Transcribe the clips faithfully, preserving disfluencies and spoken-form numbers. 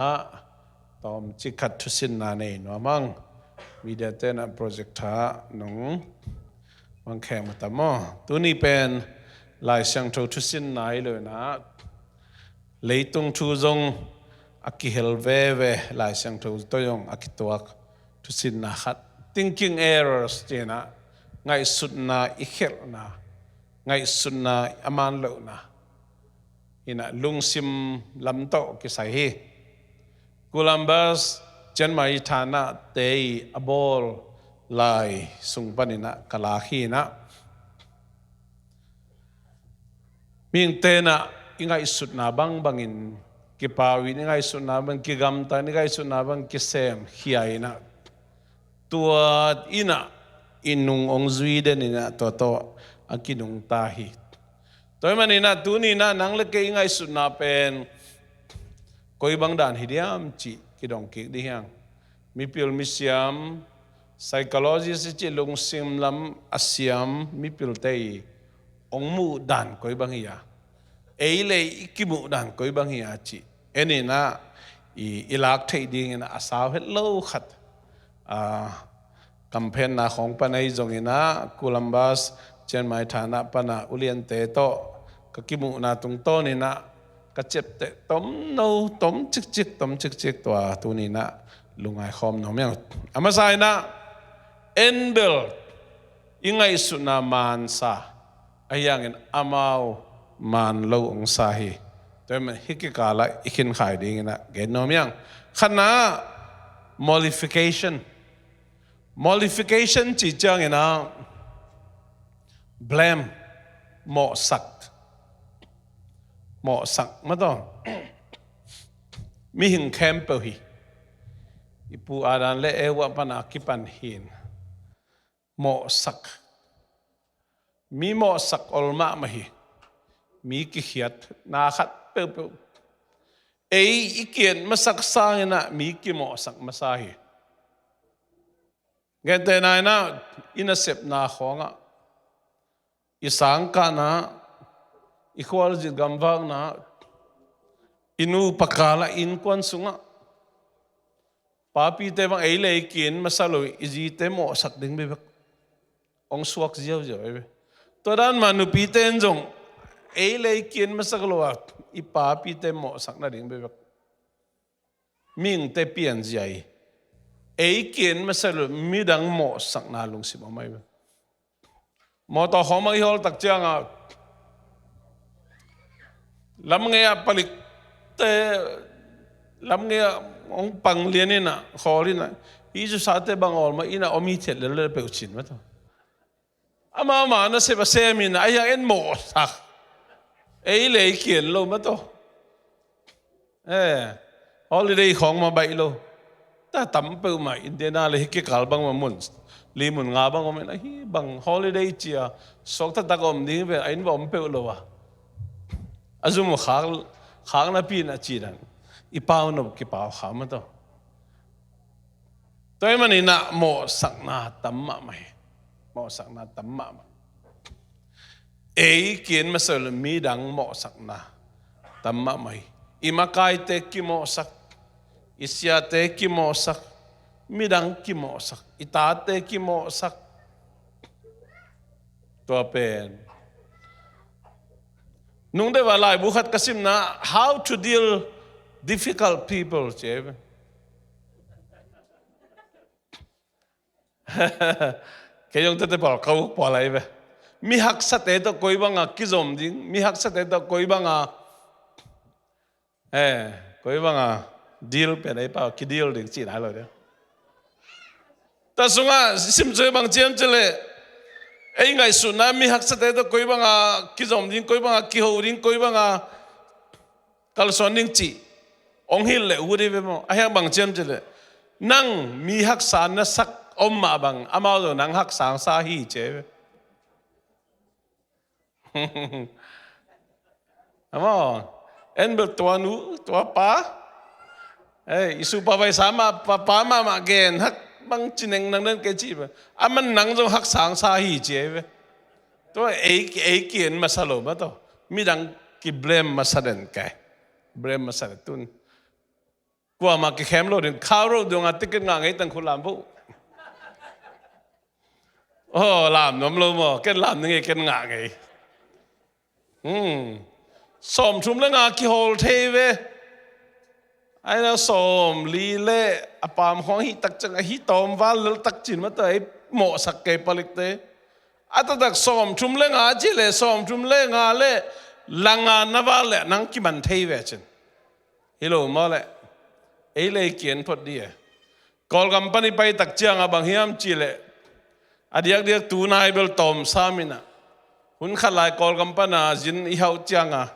Ah, tawmcik khat thusinna nei nuam ang. Media tenah project tha nung mang khem a tam aw. Tuni pen Lai Siangtho thusinna hi lo inah, leitung thu zong a kihel veve, Lai Siangtho tawh zong a kituak thusinna khat, thinking errors ci-inah, ngaihsutna i khelhna, ngaihsutna a man lohna, inah lungsim lam tawh kisai hi. Columbus Chiang Mai thanahte i a bawl lai sung paninah ka lak hi inah, mihingte inah i ngaihsutna bangbangin kipau in, i ngaihsutna bang kigamta in, i ngaihsutna bang kisem khia inah, tua inah i nung hong zui den inah tua tawh a kinungta hi. Tua ahih maninah tuni inah nang le kei i ngaihsutna pen koi bang dan hi diam cih kidong kik ding hi hang. Mipil misiam, psychologist i cih lungsim lam a siam mipilte i hong muh dan koi bang hi a, ei le i kimuh dan koi bang hi a cih en inah i, i lak theih dingin a sau het lo khat, a, kamphenna khawng pan ahi zong inah, Columbus Chiang Mai thanah panah uliante tawh ka kimuhna tungtawn inah ka ciapteh tomno, tom cikcik, tom cikcik tua tuni inah lungngai khawm nuam hi hang. A masa inah, en bel i ngaihsutna mansa ahi hangin amau man lo hong sa hi. Tua ahih manin hih kikalah i khinkhai ding inah gen nuam hi hang. Khatna, mollification. Mollification cih ciang inah blame, mawhsak. Mawhsak mah tawh. Mihing khempeuh hi. I pu Adam le Eva panah kipan hi in. Mawhsak. Mi mawhsak ol mahmah hi. Mi kikhiatna khat peuhpeuh. Ei i ki-et masak sang inah mi kimawhsak masa hi. Gentehna inah, i nasepna khawngah, i sangkahna, i khualzin gamvakna, i nupa kalah, innkuan sungah, papite bang ei le ei ki-en masa lo, i zite mawhsak ding bekbek hong suak ziauziau ahi ve. Tua dan mah nupite in zong ei le ei ki-en masak lo a, i papite mawhsak nading bekbek. Mihingte pianzia hi. Ei ki-en masa lo, midang mawhsakna lungsim om ahi ve. Mawtaw khawng bang i hawl tak ciangah, lamngei ah palikte, lamngei ah hong pang lian inah, khawl inah, hih Zusate bang awlmawh inah om hi thiat lel le peuh cin mah tawh. Amau mah nasep a sem inah, ahi hang en mawhsak. Ei le ei ki-en lo mah tawh. Eh, holiday khawng mah baih lo. Tua tam peuhmah India na le hih kikal bang mah mun li mun nga bang om inah, hih bang holiday ci-a suak taktak om ding ve, a inn va om peuh lo a, a zum uh khak, khak napi inah ci dan i pau nop kipau kha mah tawh. Tua ahih maninah mawhsakna tam mahmah hi. Mawhsakna tam mahmah. Ei ki-en masa lo, midang mawhsakna tam mahmah hi. I makaite kimawhsak, i siate kimawhsak, midang kimawhsak, i tate kimawhsak. Tua pen nungdeuh a laibu khat ka simna, How to Deal Difficult People ci ahi ve. Kei zong tete pawl ka uk pawl ahi ve. Mi haksate tawh koi banga kizom ding, mi haksate tawh koi banga, eh, koi banga deal pen ahi pah, kideal ding cihna hi lo ding. Tua sungah sim sui bang ciam cileh, ei ngaihsutna mi haksate tawh koi banga kizom ding, koi banga kiho ding, koi banga kalsuan ding cih hong hilh leh ut hi ve maw. A hiang bang ciam cileh, nang mi haksa na sak om mah bang, amau zong nang haksa hong sa hi ci hi ve. Amaw, en bel tua nu, tua pa, eh, i supervisor mah, pa, pa mahmah gen hak bang ci neng nang den kei ci ve. Aman nang zong haksa hong sa hi ci hi ve. Tua ei, ei ki-en masa lo mah tawh, midang kiblame masa den kei. Blame masa den tun. Kuamah kikhem lo ding, khau roh dungah ticket ngah ngei teng khu lam bo. Oh, lam nuam lo maw, ken lam ning ei, ken ngah ngei. Hmm. Sawmthum le nga kihawl thei ve. Aina sawmli le a pam khawng hih tak ciang, a hih tawm val lel tak cin mah tawh ei mawhsak kei palikte. A taktak sawmthum le nga ci le, sawmthum le nga le la nga na val le nang kiman thei ve cin. Hi lo maw le. Ei le ei kian phot di e. Kawlgam pan i pai tak ciangah bang hiam cih leh, a diakdiak tunai bel tawm sam inah, hun khat lai Kawlgam pana zin i hauh ciangah,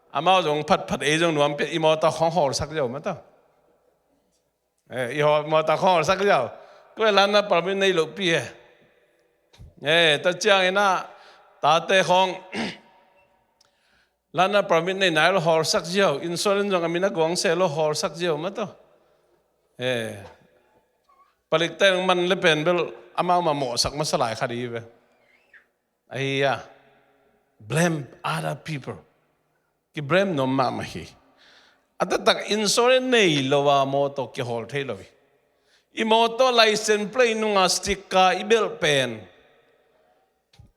amau zong phatphat, ei zong nuam pian, i mawtaw khawng hawlsak ziau mah tawh. Eh, i haw-, mawtaw khawng hawlsak ziau. Kua learner permit nei lopi e. Eh, tua ciang inah, tate khawng learner permit nei nai lo hawlsak ziau, insurance zong a min a guang se lo hawlsak ziau mah tawh. Eh. Palikte nang man le pen bel amau mah mawhsak masa lai kha di ve. Ahi a. Blame other people. Ki blame nuam mahmah hi. A taktak insurance nei lo a mawtaw kihawl thei lo hi. I mawtaw license plate nungah sticker i belh pen,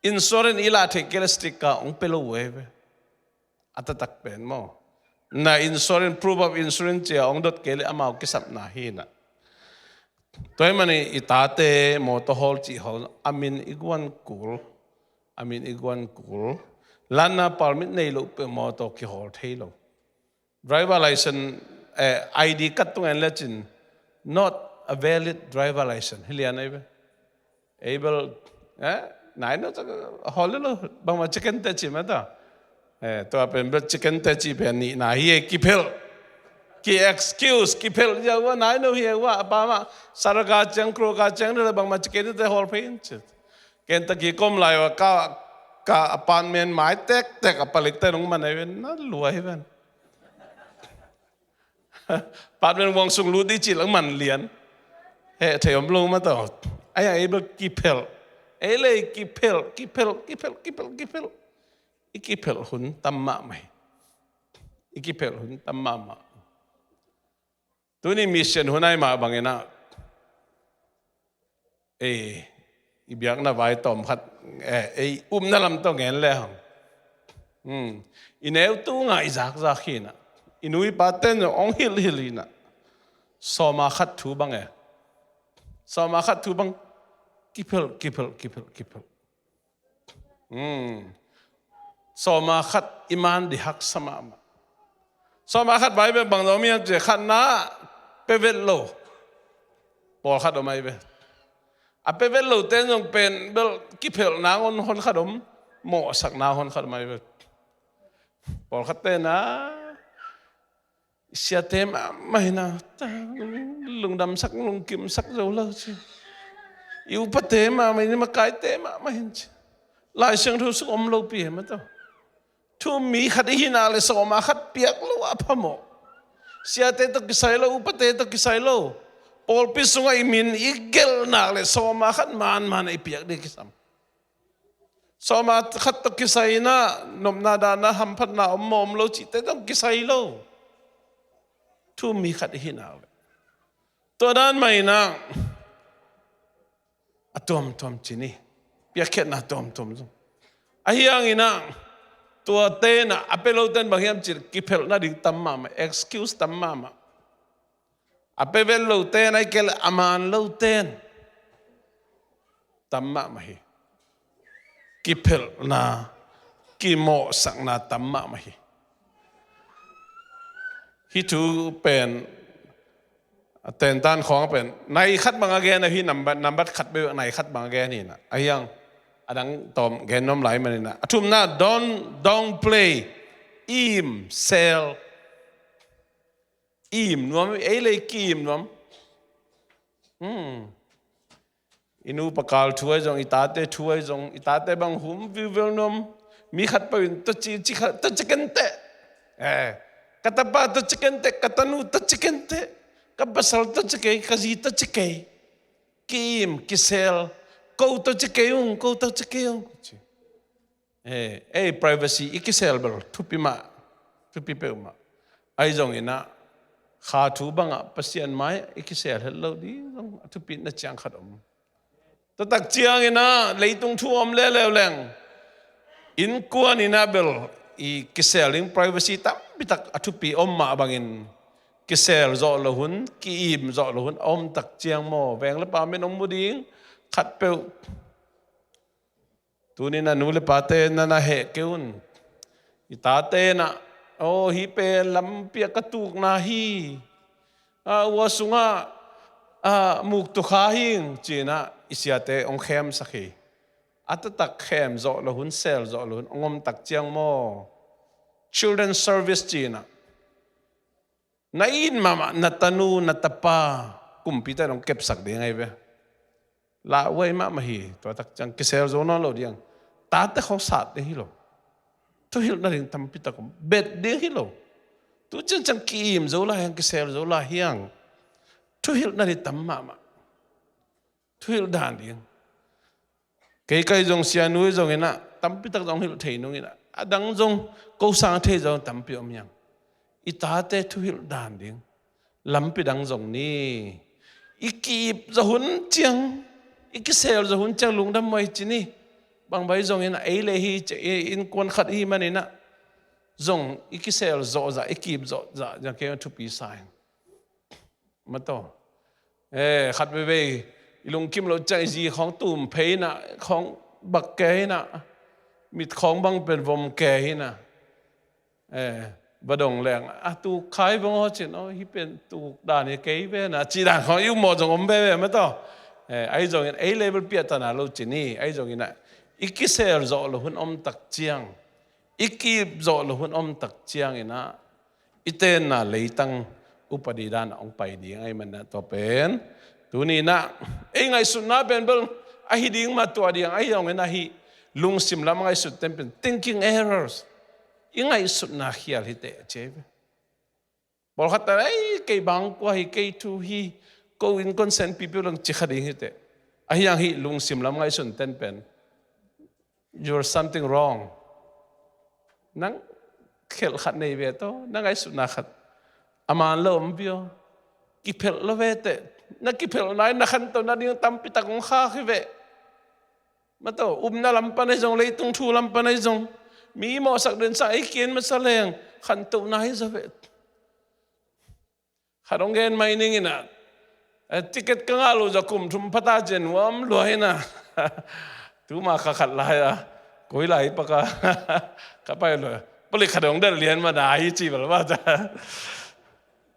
insurance i lah theih kei le sticker hong pia lo uh e ve. A taktak pen maw. Na insurance, proof of insurance cia hong dot kei le amau kisapna hi inah. Tua ahih manin i tate mawtaw hawl cih hawl, a min i guan kul, a min i guan kul. Learner permit nei lo peuh mawtaw kihawl thei lo. Driver license, eh, I D card tung en lecin, not a valid driver license. Hi lian ahi ve. Ei bel, eh, nai no tak, hawl lo, bangmah ciken te ci mah tawh. Eh, tua pen bel ciken te ci pen nihna hi e, kiphelh. Ki excuse, kiphelh ziau a, nai no hi e ua, a pa mah, saraga ciang, kroga ciang, bangmah ciken te hawl phei in ci. Ken tak hi kom lai ua, ka, ka apartment mai tektek a palikte nong man ahi ven, na lua hi ven. Apartment vuang sung lut di cih lak man lian. Heh thei om lo mah tawh. Ahi a, ei bel kiphelh. Ei le ei kiphelh, kiphelh, kiphelh, kiphelh, kiphelh. I kiphelh hun tam mahmah hi. I kiphelh hun tam mahmah. Tuni mission hun ahi mah bang inah, ei, i biakna vai tawm khat, eh, ei upna lam tawh ngen le hang. Hmm. I neu tungah i zakzak hi inah, i nu i pa ten zong hong hilhhilh hi inah, sawma khat thu bang e. Sawma khat thu bang, kiphelh, kiphelh, kiphelh, kiphelh. Hmm. Sawma khat i man di haksa mahmah. Sawma khat vai bek bang zong om hiam cih leh, khatna pia vet lo pawlkhat om ahi ve. A pia vet lote zong pen bel kiphelhna hon, hon khat om, mawhsakna hon khat om ahi ve. Pawlkhatte na, siate mahmah hi inah, ta, lungdamsak, lungkimsak zo lo ci. I upate mahmah hi inah, makaite mahmah hi in ci. Lai Siangtho sung om lopi hi mah tawh. Thu-um mi khat i hih nak leh sawma khat piak lo a phamawh. Siate tawh kisai lo, upate tawh kisai lo. Pawlpi sungah i min i gelh nak leh sawma khat manman a i piak ding kisam. Sawma khat tawh kisai inah, nopna dahna hamphatna om maw om lo cihte tawh kisai lo. Thu-um mi khat i hih nak leh. Tua dan mah inah, a tuamtuam ci ni. Piakkhiatna tuamtuam zong. Ahi hang inah, tuate inah, a pia lote in bang hiam cih leh, kiphelh nading tam mahmah, excuse tam mahmah. A pia vet lote in, ahih kei leh a man lote in tam mahmah hi. Kiphelhna, kimawhsakna tam mahmah hi. Hih thu pen, a tentan khawng pen, nai khat bang a gen ahi, nambat, nambat khat bek, nai khat bang a gen hi inah. Ahi hang, a dang tawm gen nuam lai man inah. A thumna, don't, don't play. Im, sel. Im nuam, ei le ei ki-im nuam. Hmm. I nupa kal thu ahi zong, i tate thu ahi zong, i tate bang hum viuvel nuam. Mi khat peuh in tawh ci, ci khat, tawh ci kenteh. Eh, ka tapa tawh ci kenteh, ka tanu tawh ci kenteh. Ka pasal tawh ci kei, ka zi tawh ci kei. Ki-im, kisel. Ko tawh ci kei ung, ko tawh ci kei ung. Ci. Eh, ei privacy i kisel bel thupi mah, thupi peuhmah. Ahi zong inah, Kha thu bangah Pasian mai i kisel het lo ding zong a thupina ciang khat om. Taktak ciangin ah leitung thu om leuleu leng, innkuan in ah bel i kisel ding privacy tampi tak a thupi om mah bangin, kisel zawh lo hun, ki-im zawh lo hun a om tak ciang maw, veng le pa min hong mu ding khatpeuh. Tuni-in ah nu le pate na na heh kei un. I tate in ah, "Aw, hih pen lampi ah ka tukna hi. Ah, ua sungah, ah, muk tu kha hing," ci-in ah i siate hong khemsak hi. A taktak khem zawh lo hun, sel zawh lo hun hong om tak ciang maw, children service ci-in ah, na it mahmah, na tanu, na tapa, kumpite in hong kepsak ding ahi ve. Lauhuai mahmah hi. Tua tak ciang kisel zo nawn lo ding. Tate khawng sat ding hi lo. Thuhilhna ding tampi tak om. Bet ding hi lo. Tu ciangciang ki-im zo lai hiang, kisel zo lai hiang, thuhilhna ding tam mahmah. Thuhilh dan ding. Kei ka hi zong, sianu hi zongin ah, tampi tak zong hilh thei nungin ah, a dang zong ko sang thei zong tampi om hiang. I tate thuhilh dan ding lampi dang zong ni. I ki-ip zawh hun ciang, i kisel zawh hun ciang lungdam huai ci ni. Bang bang hi zongin ah, ei le hih ci, i innkuan khat i hih manin ah zong i kisel zawh zah, i ki-ip zawh zah, zong kei thupi sa ing. Mataw. Eh, khat veivei i lungkim loh ciang i zi khawng tum phei in ah, khawng bak kei in ah, mit khawng bang pen vom kei in ah. Eh, va dong leng, "A, tuk kha hi veng aw," ci-in, "Aw, hih pen tuk dan hi kei ve na," ci dan khawng i um mawh zong om veve mataw. Eh, ahi zongin ei level piahtana lo ci ni, ahi zongin ah i kisel zawh lo hun om tak ciang, i ki-ip zawh lo hun om tak ciangin ah, i tenna leitang upadi dan ah hong pai ding ahih manin ah, tua pen tuni-in ah ei ngaihsutna pen bel ahi ding mah tua ding, ahi zongin ah hih lungsim lam ngaihsut ten pen thinking errors. I ngaihsutna khial hi teh a ci hi ve. Pawlkhat ta, "Ei, kei bang kua hi, kei thu hi, ko in consent pipi lang," ci kha ding hi teh. Ahi hang hih lungsim lam ngaihsun ten pen, "You're something wrong." Nang khelh khat nei ve tawh, na ngaihsutna khat a man lo om pio. Kiphelh lo ve teh. Na kiphelhna in na khantohna ding tampi tak hong khak hi ve. Mataw, upna lam pan ahi zong, leitung thu lam pan ahi zong, mi mawhsak den sang ei kian masa leng khantohna hi zaw ve. Khat hong gen mai ning in ah, eh, ticket ka ngah lo zah kum thum pha ta ciang nuam lua hi na. Tuma ka khat lai a, koi lai pa ka, ka pai lo. Palik khat hong del lian ma na hi ci bal ba ta.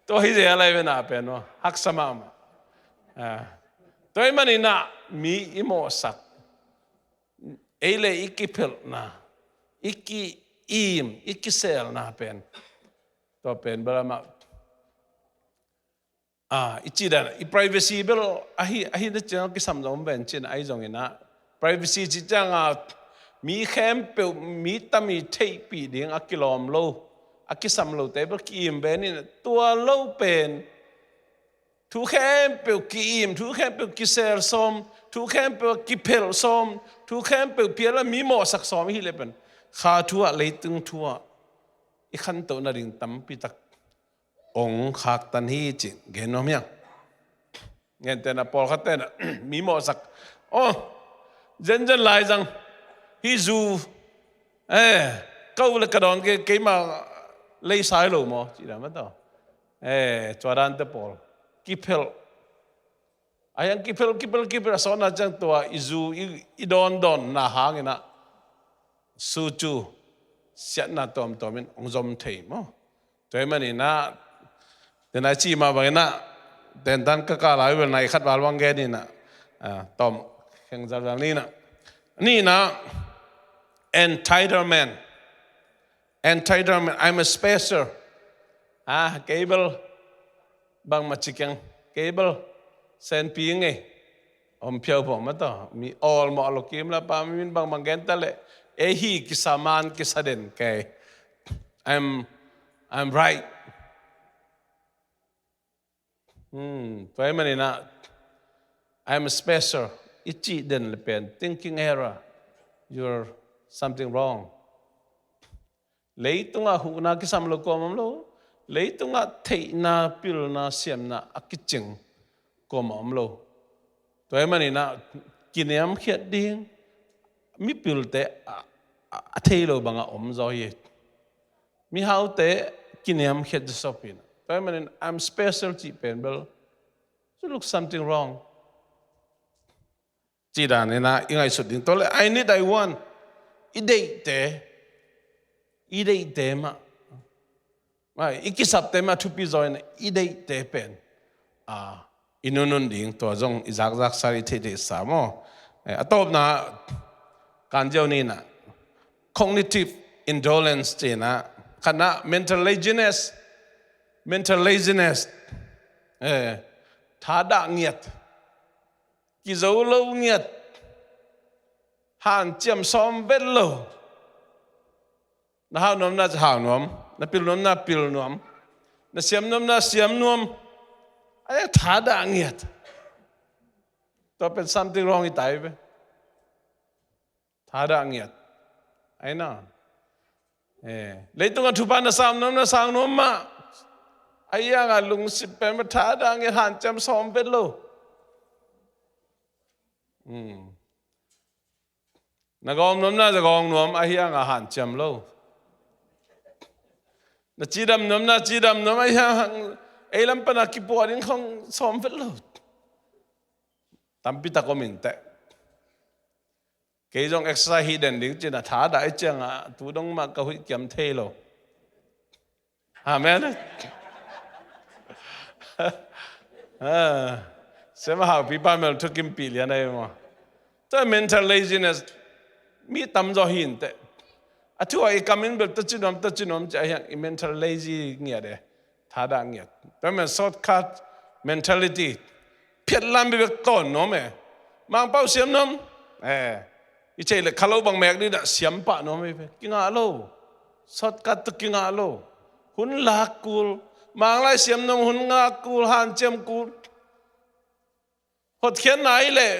Tua hi zia lai ve na pen maw, haksa mahmah. Ah. Tua ahih manin ah mi i mawhsak, ei le i kiphelhna, i ki-im, i kiselna pen, tua pen bel amah, ah, i cih dan, i privacy bel ahi, ahi na ciang kisam zong om ven cin, ahi zongin ah privacy cih ciang a mi khempeuh, mi tam i theihpih ding a kilawm lo, a kisam lote bel ki-im ven in, tua lo pen thu khempeuh ki-im, thu khempeuh kisel sawm, thu khempeuh kiphelh sawm, thu khempeuh phial a mi mawhsak sawm i hih leh pen, kha thu ah, leitung thu ah i khantohna ding tampi tak hong khaktan hi cih gen nuam hi hang. Gentehna, pawlkhat ten ah mi mawhsak, "Aw, zenzen lai zang, hih zu, eh, ka u le ka dawn kei, keima lei sai lo maw?" ci dan mataw. Eh, tua dante pawl. Kiphelh. Ahi hang kiphelh, kiphelh, kiphelh a sawtna ciang tua i zu i, i dawndawnna hangin ah, su cu siatna tuamtuam in hong zom thei maw. Tua ahih manin ah, tena i cih mah bangin ah, tentan ka kah lai uh bel nai khat val bang gen in ah, ah, tawm kheng zalzal ni in ah. Ni in ah, entitlement. Entitlement, I'm a special. Ah, kei bel bangmah ci keng, kei bel senpi ngei. Om phiau pho mataw, mi awlmawh lo kim la pa min bangbang gen ta leh, ei hi kisa man, kisa den kei. I'm, I'm right. Hmm, tua ahih manin ah, I'm special. I cih den le pen thinking error. You're something wrong. Leitungah huhna kisam lo kuamah om lo. Leitungah theihna, pilna, siamna a kicing kuamah om lo. Tua ahih maninah kiniamkhiat ding mipilte a, a, a thei lo bangah om zaw hi. Mihaute kiniamkhiat zaw sop hi. Tua ahih manin I'm special cih pen bel, you look something wrong. Cih daninah i ngaihsut ding. Tua le I need, I want. I deihte, i deihte mah, mah, i kisapte mah thupi zaw inah i deihte pen, a, i nunun ding, tua zong i zakzaksa, i theihtheihsa maw. Eh, a tawpna kanziau ninah cognitive indolence cinah, khatna mental laziness. Mental laziness. Eh, thadah ngiat. Kizo lo ngiat. Hanciam sawm vet lo. Na hau nuam na hau nuam, na pil nuam na pil nuam, na siam nuam na siam nuam. Ai, thadah ngiat. Tua pen something wrong hi tai ve. Thadah ngiat. Ai na. Eh, leitungah thupha na sam nuam na sang nuam mah. Ai, a nga lungsim pen mah thadah ngiat, hanciam sawm vet lo. Hmm. Na gawm nuam na gawm nuam, ahi hangah hanciam lo. Na cidam nuam na cidam nuam, ahi hang ei lam pana kipuah ding khong sawm vet lo. Tampi tak om inteh. Kei zong exercise hi den ding cin a thadah i ciangah tu dong mah ka huih kiam thei lo. Amen. Ah, Siama Haupi pa mel thukimpih lian ahi maw. Tua mental laziness mi tamzaw hi inteh. A thu a i kam in bel tacinuam tacinuam ci a hiang i mental lazy ngiat e. Thadah ngiat. Tua men shortcut mentality. Phiatlam bibek tawn nuam e. Mangpau siam nuam e. I ceih le kha lo bang mek dih dah siam pah nuam hi ve. Kingah lo. Shortcut tawh kingah lo. Hun lak kul. Manglai siam nuam hun ngak kul, hanciam kul. Hotkhiatna hi leh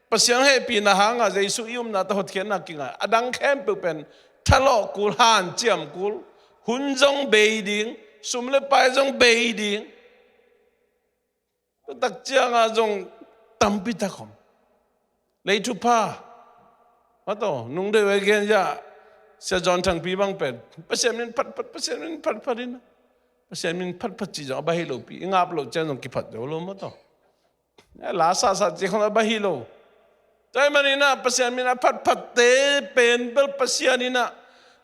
Pasian hehpihna hangah Jesuh i upna tawh hotkhiatna kingah. A dang khempeuh pen thalawh kul, hanciam kul. Hun zong bei ding, sum le pai zong bei ding. Tutak ciangah zong tampi tak om. Lei thupha. Mataw, nungdeuh a gen ya, Sia John Thangpi bang pen Pasian min phatphat, Pasian min phatphat in. Pasian min phatphat cih zong a baih hi lopi. I ngap loh ciang zong kiphat zo lo mataw. La sahsah cih khong a baih hi lo. Tua ahih maninah Pasian minah phatphatte pen bel Pasian inah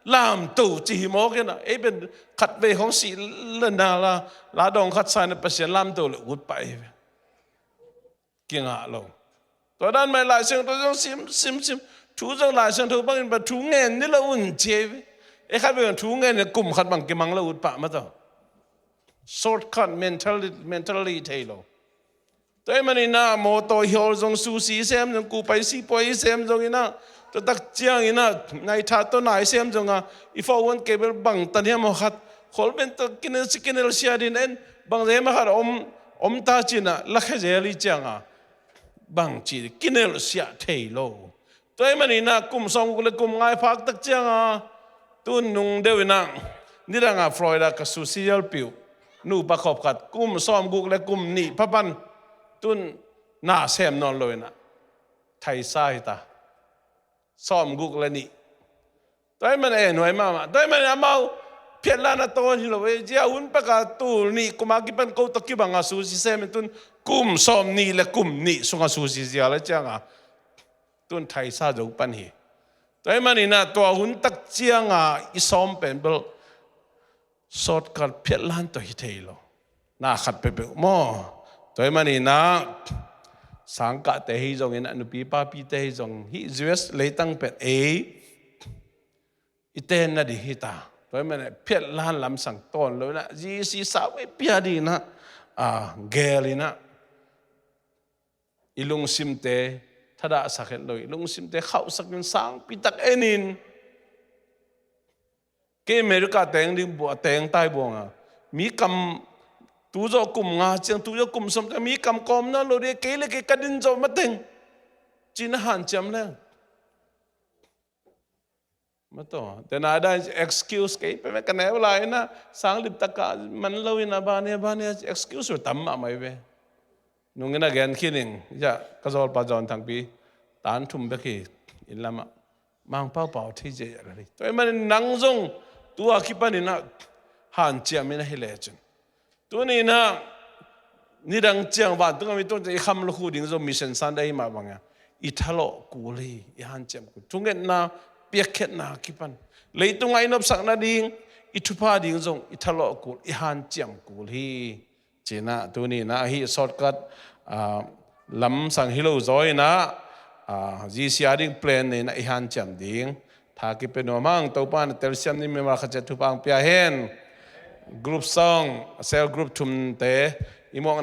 lamto cih hi mawk inah. Ei pen khatvei khong sih lena la, la dawng khat sa inah Pasian lamto le ut pah hi ve. Kingah lo. Tua dan mah Lai Siangtho zong sim, sim, sim. Thu zong Lai Siangtho bangin bang thu ngen ni lo un ci hi ve. Ei khatvei bang thu ngen ni kum khat bang kimang lo ut pah mataw. Shortcut mentality, mentality thei lo. Tua ahih maninah mawtaw hiawl zong susi sem zong kupai sipuai sem zong inah. Tutak ciang inah naitha tawh nai sem zong a i fawh huan kei bel bang tan hiam aw khat. Khualben tawh kinel si kinel sia din en. Bang zem a khat om, om ta cinah lakhe zel i cianga. Bang ci kinel siah thei lo. Tua ahih maninah kum sawmguk le kum nga i phak tak cianga tun nungdeuh inah nidanga Florida ka susi zialpi uh nupa khop khat kum sawmguk le kum nih phapan tun na sem nawn lo inah thaisa hi ta. Sawmguk le nih. Tua ahih manin e nuai mahmah. Tua ahih manin amau phiatlan a tawn hi lo e. Zia hun peka tul nih kuma kipan ko tawh kibanga susi sem in tun kum sawmnih le kum nih sunga susi zia le cianga tun thaisa zo pan hi. Tua ahih maninah tua hun tak cianga i sawm pen bel shortcut phiatlan tawh hi thei lo. Na khat peuhpeuh maw. Tua ahih maninah sangkahte hi zongin a nupi papite hi zong hih U S leitang pen ei i tenna ding hi ta. Tua ahih maninah phiatlan lamsang tawn lo inah G C sau ei pia dinah a gel inah i lungsimte thadahsak het lo, i lungsimte khauhsak in sangpi tak enin. Kei America teng ding bua teng tai buanga mi kam tu zawh kum nga ciang tu zawh kum sawm ciang mi kam kawm nawn lo ding kei le kei ka din zawh mateng. Cina hanciam leng. Maw taw, tena dan excuse kei pe me ka neu lai na, sang lip taka man lo ina bane bane excuse tam mahmah ve. Nungin a gen khin ing, ya, ka zawlpa John Thangpi, tan thum bek hi, inn lamah. Mangpau pau thei cia a la hi. Tua ahih manin nang zong, tua kipanin a hanciam in a hi lecin. Tuni in a, nidang ciang vantung a mi tung ciang i kham lukhu ding zong Mission Sunday mah bang a. I thalawh kul hi, i hanciam kul. Thungetna, piakkhiatna kipan. Leitung a i nopsak nading, i thupha ding zong, i thalawh kul, i hanciam kul hi. Cina, tuni na, ahi shortcut, ah, lamsang hi lo zaw ina, ah, G C a ding plan nei na i hanciam ding. Tha kipia nuam hang, Topa na telsiam ni mimar kha cia thupha ang pia hen. Group song, cell group thum te, i muak